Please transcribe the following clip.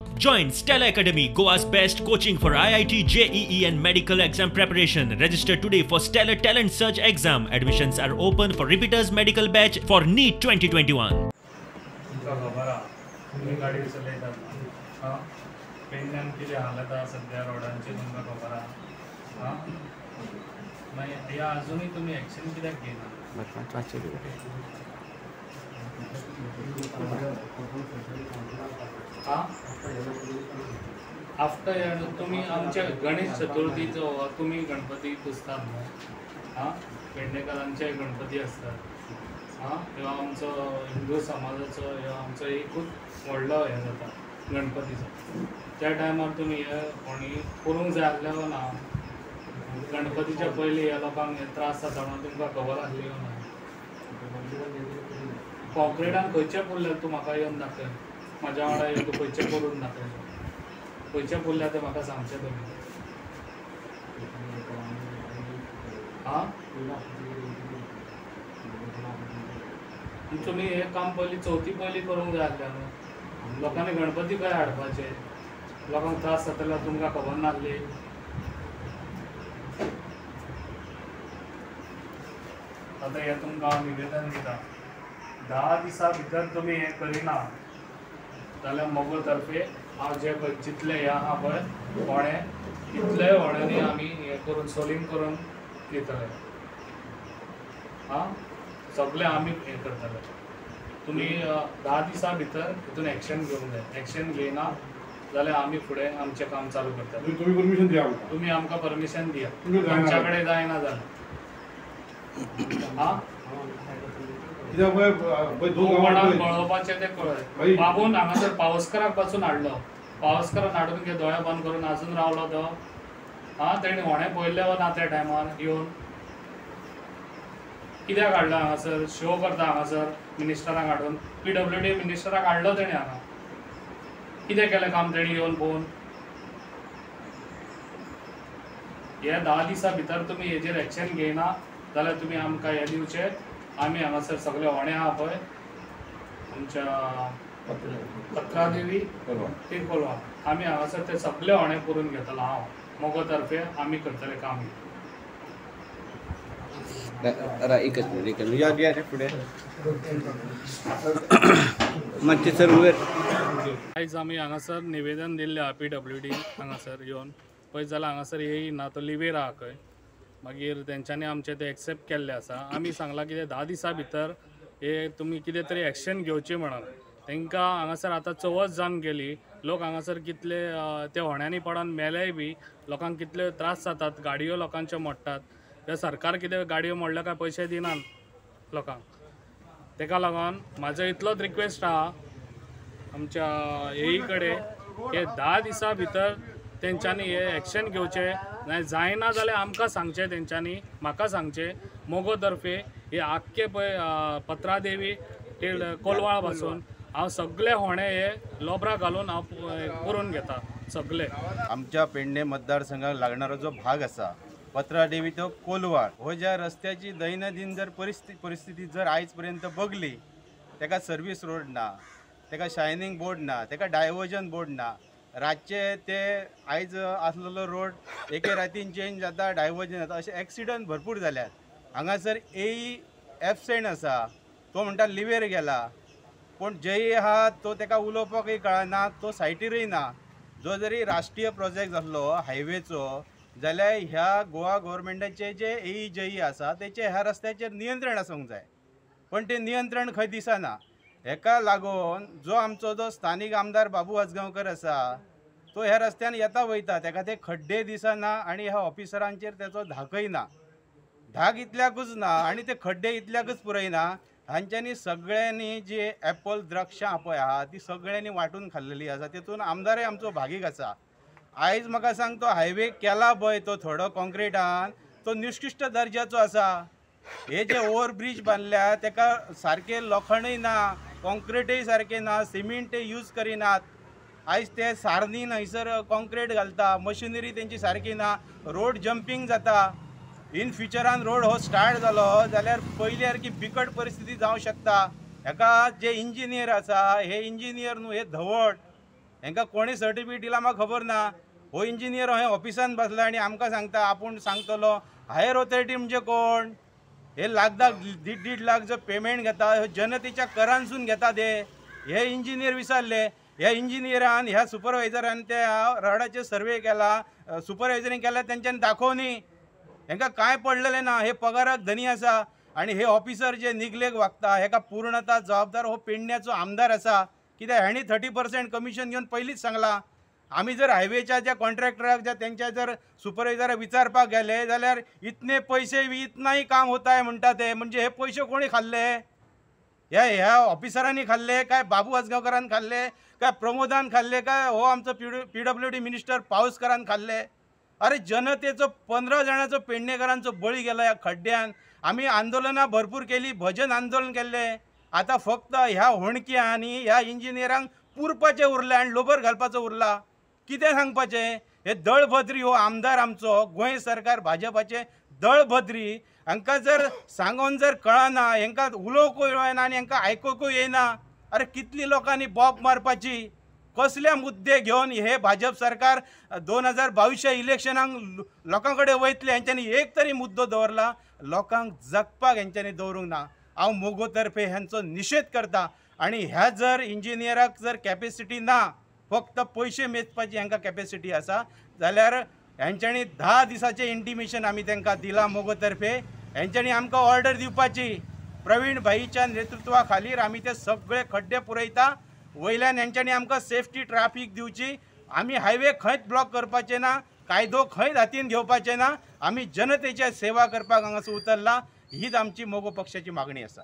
Join Stella Academy, Goa's best coaching for IIT, JEE and medical exam preparation. Register today for Stellar Talent Search exam. Admissions are open for repeaters medical batch for NEET 2021. तुमकां खबर आहा, तुमी गाडी चलयतात आं, पेडण्यान कितें हालत आहा सद्या रोडांची तुमकां खबर आहा आं. मागीर ह्या आजुनूय तुमी एक्शन कित्याक घेयना? आं, आफ्टर तुमी आमच्या गणेश चतुर्थीचो तुमी गणपती पुजतात न्हू आं, पेडणेकारांचे गणपती आसतात आं, ह्यो आमचो हिंदू समाजाचो ह्यो आमचो एकूच व्हडलो हें जाता गणपतीचो. त्या टायमार तुमी हे कोणी करूंक जाय आसलें वो ना? गणपतीच्या पयलीं ह्या लोकांक हे त्रास जाता म्हणून तुमकां खबर आसली वो ना? कॉंक्रिटान खंयचे पुरले तूं म्हाका येवन दाखय, म्हाज्या वांगडा येवन तूं खंयचे करून दाखय, खंयचे पुरल्या ते म्हाका सांगचें तुमी आं. तुमी हें काम पयलीं चवथी पयलीं करूंक जाय आसलें न्हू. लोकांनी गणपती खंय हाडपाचे, लोकांक त्रास जातले तुमकां खबर नासली? आतां हें तुमकां हांव निवेदन दिता, 10 दिसां भितर तुमी हें करिना जाल्यार मोगो तर्फे हांव जे पळय जितले हे आहा पळय होणे तितले होण्यांनी आमी हें करून सोलिंग करून दितले आं, सगळे आमी हें करतले. तुमी 10 दिसां भितर हितून एक्शन घेवंक जाय. एक्शन घेयना जाल्यार आमी फुडें आमचें काम चालू करतले. तुमी परमिशन दिया आमकां, तुमी आमकां परमिशन दिया, आमच्या कडेन जायना जाल्यार आं. कोणाक कळोवपाचें तें कळय. बाबून हांगासर पावसकराक पासून हाडलो, पावसकराक हाडून घे दोळे बंद करून आजून रावलो तो आं. तेणी होणें पळयल्लें वो ना त्या टायमार येवन? कित्याक हाडलो हांगासर? शो करता हांगासर मिनिस्टराक हाडून, PWD मिनिस्टराक हाडलो तेणी हांगा. कितें केलें काम तेणी येवन पळोवन? हे 10 दिसां भितर तुमी हेजेर एक्शन घेयना जाल्यार तुमी आमकां हें दिवचें. आमी हांगासर सगळे होणे आहा पळय आमच्या पत्रादेवी ते कोलवा, आमी हांगासर ते सगळे होणे करून घेतलो हांव मोगो तर्फे आमी करतले काम. एकच मिनिट या फुडें मातशें सर वयर. आयज आमी हांगासर निवेदन दिल्लें आहा PWD हांगासर येवन पळयत जाल्यार हांगासर येयना तो लिवेर आहा खंय. मागीर तेंच्यांनी आमचें तें एक्सेप्ट केल्लें आसा. आमी सांगलां कितें 10 दिसां भितर हे तुमी कितें तरी एक्शन घेवची म्हणून. तांकां हांगासर आतां चवथ जावन गेली, लोक हांगासर कितले ते होण्यांनी पडोन मेलेय बी, लोकांक कितले त्रास जातात, गाडयो लोकांच्यो मोडटात. हे सरकार कितें गाडयो मोडल्या काय पयशे दिनात लोकांक. तेका लागून म्हाजो इतलोच रिक्वेस्ट आहा आमच्या हेई कडेन, हे 10 दिसां भितर तेंच्यांनी हे एक्शन घेवचें. जायना जाल्यार आमकां सांगचें तेंच्यांनी, म्हाका सांगचें. मोगो तर्फे हे आख्खे पळय पत्रादेवी ते कोलवाळ पासून हांव सगळे होणे हे लोबरा घालून हांव करून घेता सगळे. आमच्या पेडणे मतदारसंघाक लागणारो जो भाग आसा पत्रादेवी तो कोलवाळ, हो ज्या रस्त्याची दैनंदिन जर परिस्थिती जर आयज पर्यंत बघली, तेका सर्वीस रोड ना, तेका शायनींग बोर्ड ना, तेका डायवर्जन बोर्ड ना. रातचे ते आयज आसलेलो रोड एके रातीन चेंज जाता, डायवर्जन जाता, अशे एक्सिडंट भरपूर जाल्यात. हांगासर एई एबसेंट आसा, तो म्हणटा लिवेर गेला, पूण जेई आहा तो तेका उलोवपाकय कळना, तो सायटीरय ना. जो जरी राष्ट्रीय प्रोजेक्ट जाल्लो हायवेचो जाल्यार ह्या गोवा गव्हर्मेंटाचे जे एई जेई आसा तेचे ह्या रस्त्याचेर नियंत्रण आसूंक जाय, पण तें नियंत्रण खंय दिसना. हेका लागून जो आमचो जो स्थानीक आमदार बाबू आजगांवकर आसा तो ह्या रस्त्यान येता वयता, तेका ते खड्डे दिसना आनी ह्या ऑफिसरांचेर तेचो धाकय ना. धाक इतल्याकूच ना आनी ते खड्डे इतल्याकूच पुरयना. हांच्यांनी सगळ्यांनी जी एपल द्राक्षां पळय आहा ती सगळ्यांनी वांटून खाल्लेली आसा, तेतून आमदारय आमचो भागीक आसा. आयज म्हाका सांग, तो हायवे केला पळय तो थोडो कॉन्क्रिटान, तो निकृश्ट दर्जाचो आसा. हे जे ओवर ब्रीज बांदल्या तेका सारकें लोखणय ना, कॉन्क्रिटय सारकें ना, सिमेंटय यूज करिनात. आयज ते सारनीन हयसर कॉन्क्रीट घालता, मशिनरी तेंची सारकी ना, रोड जंपींग जाता. इन फ्युचरान रोड हो स्टार्ट जालो जाल्यार पयली सारकी बिकट परिस्थिती जावंक शकता. हेका जे इंजिनियर आसा हे इंजिनियर न्हू, हे धवट हेंकां कोणी सर्टिफिकेट दिला म्हाका खबर ना. हो इंजिनियर हय ऑफिसान बसला आनी आमकां सांगता आपूण सांगतलो. हायर ऑथॉरिटी म्हणजे कोण? हे लाख दीड दीड लाख जो पेमेंट घेता हे जनतेच्या करांसून घेता ते. हे इंजिनियर विसरले. ह्या इंजिनियरान ह्या सुपरवायझरान त्या रोडाचे सर्वे केला, सुपरवायझरीन केला, तेंच्यांनी दाखोवनी. हेंकां कांय पडलेलें ना. हे पगाराक धनी आसा आनी हे ऑफिसर जे निगलेक वागता हेका पूर्णता जबाबदार हो पेडण्याचो आमदार आसा. कित्याक हेणी 30% कमिशन घेवन पयलींच सांगलां. आमी जर हायवेच्या ज्या कॉन्ट्रॅक्टराक ज्या तेंच्या जर सुपरवायझराक विचारपाक गेले जाल्यार इतने पैसे इतनाही काम होता है म्हणटा ते. म्हणजे हे पयशे कोणी खाल्ले? ह्या ह्या ऑफिसरांनी खाल्ले काय बाबू आजगांवकारान खाल्ले काय प्रमोदान खाल्ले काय हो आमचो PWD minister पावसकारान खाल्ले? अरे जनतेचो 15 जाणांचो पेडणेकारांचो बळी गेला ह्या खड्ड्यान. आमी आंदोलनां भरपूर केली, भजन आंदोलन केल्लें. आतां फक्त ह्या होणक्या आनी ह्या इंजिनियरांक पुरपाचें उरलें आनी लोबर घालपाचो उरला. कितें सांगपाचें? हे दळभद्री हो आमदार आमचो, गोंय सरकार भाजपाचें दळभद्री. हांकां जर सांगोन जर कळना, हांकां उलोवंकूय येना आनी हांकां आयकुकूय येना. अरे कितली लोकांनी बोब मारपाची? कसले मुद्दे घेवन हे भाजप सरकार 2022 इलेक्शनाक लोकां कडेन वयतले? हेंच्यांनी एक तरी मुद्दो दवरला? लोकांक जगपाक हेंच्यांनी दवरूंक ना. हांव मोगो तर्फे हेंचो निशेध करता. आनी ह्या जर इंजिनियराक जर कॅपेसिटी ना, फक्त पयशे मेजपाची हांकां कॅपेसिटी आसा जाल्यार हेंच्यांनी 10 दिसाचें इंटिमेशन आमी तांकां दिलां मोगो तर्फे. हेंच्यांनी आमकां ऑर्डर दिवपाची. प्रवीण भाईच्या नेतृत्वा खालीर आमी ते सगळे खड्डे पुरयता. वयल्यान हेंच्यांनी आमकां सेफ्टी ट्राफीक दिवची. आमी हायवे खंयच ब्लॉक करपाचे ना, कायदो खंयच हातीन घेवपाचे ना. आमी जनतेच्या सेवा करपाक हांगासर उतरला. हीच आमची मोगो पक्षाची मागणी आसा.